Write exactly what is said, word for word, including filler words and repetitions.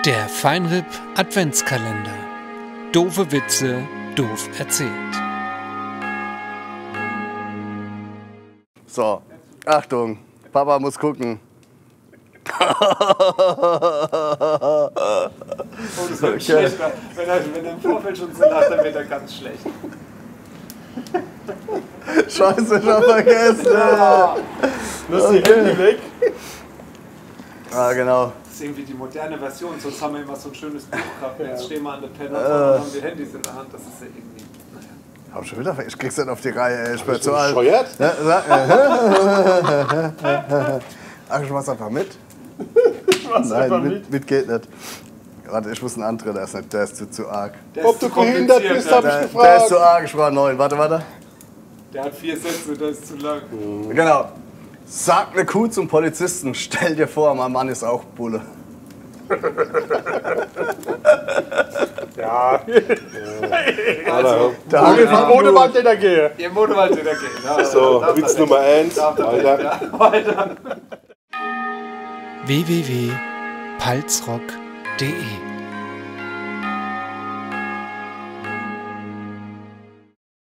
Der Fine R I P Adventskalender. Doofe Witze, doof erzählt. So, Achtung, Papa muss gucken. Oh, das wird schlecht, wenn er, wenn er im Vorfeld schon so lacht, dann wird er ganz schlecht. Scheiße, ich hab vergessen. Ja. Lass die Handy weg. Ah, genau. Das ist irgendwie die moderne Version, sonst haben wir immer so ein schönes Buch gehabt. Jetzt stehen wir an der Penner und haben die Handys in der Hand. Das ist ja irgendwie. Naja. Hab schon wieder, ich krieg's nicht auf die Reihe, ey. Ich bin zu alt. Bescheuert? Ja, sag, äh, ach, ich mach's einfach mit. Nein, mit, mit geht nicht. Warte, ich muss einen anderen, der ist, nicht, der ist zu, zu arg. Der Ob ist du zu behindert kompliziert, bist, ja. hab ich Der, der ist gefragt. zu arg, ich war neun. Warte, warte. Der hat vier Sätze, der ist zu lang. Genau. Sagt eine Kuh zum Polizisten: „Stell dir vor, mein Mann ist auch Bulle.“ Ja. Also, Da Ohne Wand in der Gehe. ihr Modewald wieder gehen. Ja, So, da- Witz da- Nummer eins. da- da- Weiter. Ja, weiter. www.palzrock.de